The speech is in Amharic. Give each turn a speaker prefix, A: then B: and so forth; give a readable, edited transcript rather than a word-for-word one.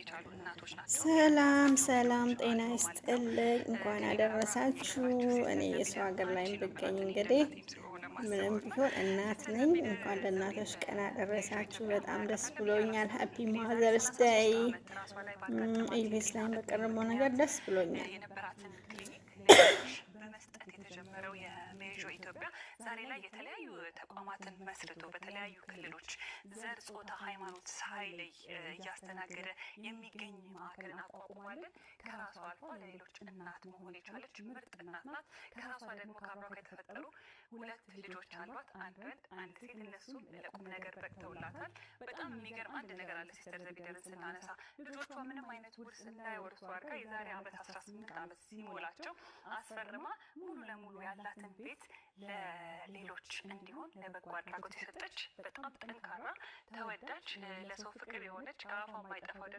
A: የቻሉ እናቶች ናቸው።
B: ሰላም ሰላም፣ ጤና ይስጥልኝ። እንኳን አደረሳችሁ። እኔ የሰው ሀገር ላይ ብገኝ እንግዲህ ምንም ቢሆን እናት ነኝ። እንኳን ለእናቶች ቀን አደረሳችሁ። በጣም ደስ ብሎኛል። Happy Mother's Day። ኢቢኤስ ላይ በቀረበው ነገር ደስ ብሎኛል።
A: የነበራትን ክሊኒክ በመስጠት የተጀመረው የሜዦ ኢትዮጵያ ዛሬ ላይ የተለያዩ ተቋማትን መስርቶ በተለያዩ ክልሎች ዘር፣ ጾታ፣ ሃይማኖት ሳይለይ እያስተናገደ የሚገኝ ማዕከልን አቋቁማለን። ከራሷ አልፋ ለሌሎች እናት መሆን የቻለች ምርጥ እናት ናት። ከራሷ ደግሞ ከአብራኳ የተፈጠሩ ሁለት ልጆች አሏት፣ አንድ ወንድ፣ አንድ ሴት። እነሱም ለቁም ነገር በቅተውላታል። በጣም የሚገርም አንድ ነገር አለ። ሲስተር ዘቢደርን ስናነሳ ልጆቿ ምንም አይነት ውርስ እንዳይወርሱ አድርጋ የዛሬ ዓመት 18 ዓመት ሲሞላቸው አስፈርማ ሙሉ ለሙሉ ያላትን ቤት ለሌሎች እንዲሆን ለበጎ አድራጎት የሰጠች በጣም ጠንካራ፣ ተወዳጅ፣ ለሰው ፍቅር የሆነች፣ ከአፏ የማይጠፋው ደግሞ